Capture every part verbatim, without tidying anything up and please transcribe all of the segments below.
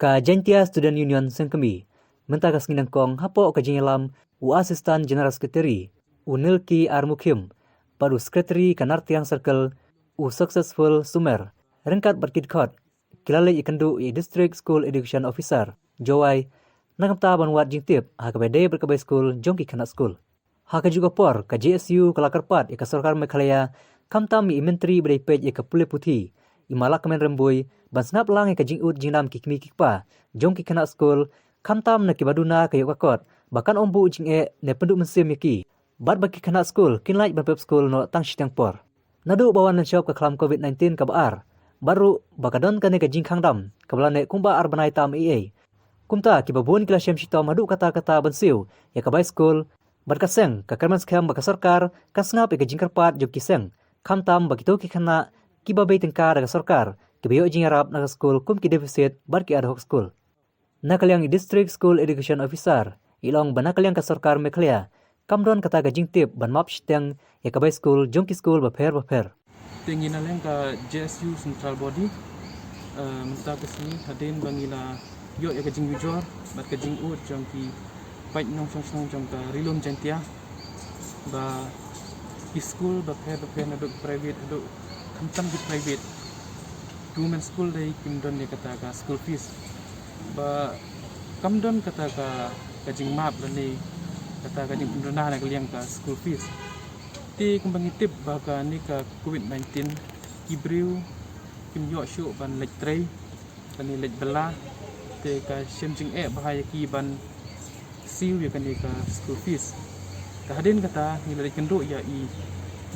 Ka Jaintia Student Union Sengkmie mynta ka sngi nyngkong hapoh ka jingïalam u Assistant General Secretary u Nilki R Mukhim bad u Secretary ka Nartiang Circle u Successful Sumer ryngkat bad ki dkhot ki la leit ïakynduh ïa i District School Education Officer Jowai na ka bynta ban wad jingtip ha kaba ïadei bad ka bai skul jong ki khynnah skul. Ha kajuh ka por ka J S U ka la kyrpad ïa ka sorkar Meghalaya khamtam ïa i Myntri ba dei peit ïa ka pule puthi i Ma Lahkmen Rymbui ban sngap lang ïa ka jingud jingnam ki kmie ki kpa jong ki khynnah skul khamtam na kiba duna ka ïoh ka kot ba kan ym buh jingeh ne pynduh mynsiem ïa ki bad ba ki khynnah skul kin lait ban pep skul noh tang shiteng por. Naduh ba wan lynshop ka khlam covid nineteen kaba ar bad ruh ba ka don kane ka jingkhang dam kaba la neh kumba ar bnai tam ei ei. Kumta kiba bun ki la shem shitom haduh katta katta ban siew ïa ka bai skul bad ka seng ka kyrmen skhem ba ka sorkar kan sngap ïa ka jingkyrpad jong ki seng khamtam ba kito ki khynnah kiba bei tyngka da ka sorkar kiba ïoh jingïarap na ka skul kum ki deficit bad ki ad hoc skul. Na ka liang i District School Education Officer i ong ba na ka liang ka sorkar Meghalaya kam don kata ka jingtip ban map shiteng ïa ka bai skul jong ki skul bapher bapher. Te ngi na liang ka J S U Central Body, eh, mynta ka sngi hadien ba ngi la ïoh ïa ka jingujor bad ka jingud jong ki paid nongshong shnong jong ka Ri Lum Jaintia ba ki skul bapher bapher naduh private haduh khamtam ki private government school dei kim don ïa kata ka school fees. Ba kam don kata ka, ka jingmap lane kata ka jingpyndonkam na ka liang ka school fees. Te kumba ngi tip ba kane ka covid nineteen ki briew kim ïoh shuh ban leit trei lane leit bylla, te ka shem jingeh bha ïa ki ban siew ïa kane ka school fees. Te hadien kata ngi la leit kynduh ïa i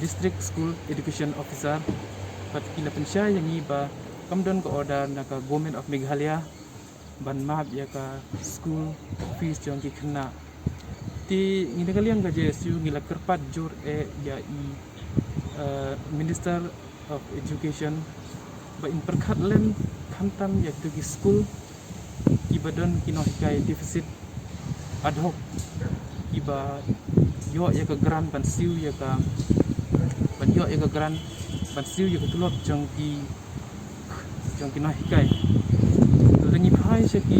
District School Education Officer bad ki la pynshai ïa ngi ba kam don ka order na ka Government of Meghalaya ban map ïa ka school fees jong ki khynnah. Te ngi na ka liang ka J S U ngi la kyrpad jur eh ïa i, eh, Minister of Education ba in pyrkhat lem khamtam ïa kito ki skul kiba don ki nonghikai deficit ad hoc kiba ïoh ïa ka grant ban siew ïa ka, ban ïoh ïa ka grant ban siew ïa ka tulop jong ki, jong ki nonghikai. Lada ngi phai sha ki,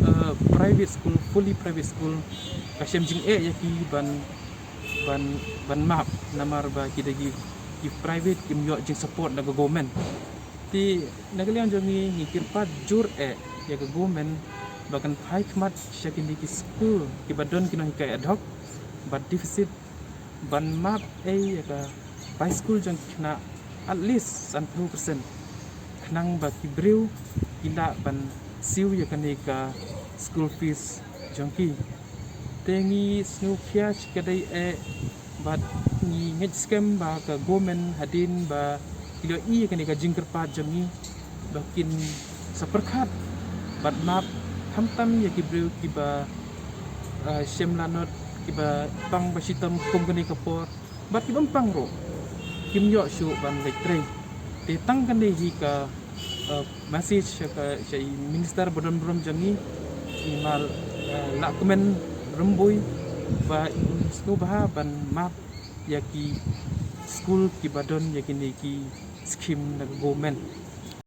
eh, private school, fully private school, ka shem jingeh ïa ki ban, ban, ban map namar ba ki da ki, ki private kim ïoh jingsupport na ka government. Te na ka liang jong ngi ngi kyrpad jur eh ïa ka government ba kan phai khmat sha kine ki skul kiba don ki nonghikai ad hoc bad deficit ban map eh ïa ka bai skul jong ki khynnah at least sanphew percent khnang ba ki briew ki lah ban siew ïa kane ka school fees jong ki. Te ngi sngewkhia shikatdei eh bad ngi ngeit skhem ba ka government hadien ba ki la ïohi ïa kane ka jingkyrpad jong ngi ba kin sa pyrkhat bad map khamtam ïa ki briew kiba, eh, shem lanot kiba pang ba shitom kum kane ka por bad kiba ym pang ruh kim ïoh shuh ban leit trei. Te tang kane hi ka, eh, message sha ka, sha i Minister ba don burom jong ngi i Ma, eh, Lahkmen Rymbui ba in sngewbha ban map ïa ki skul kiba don ïa kine ki skim na ka government.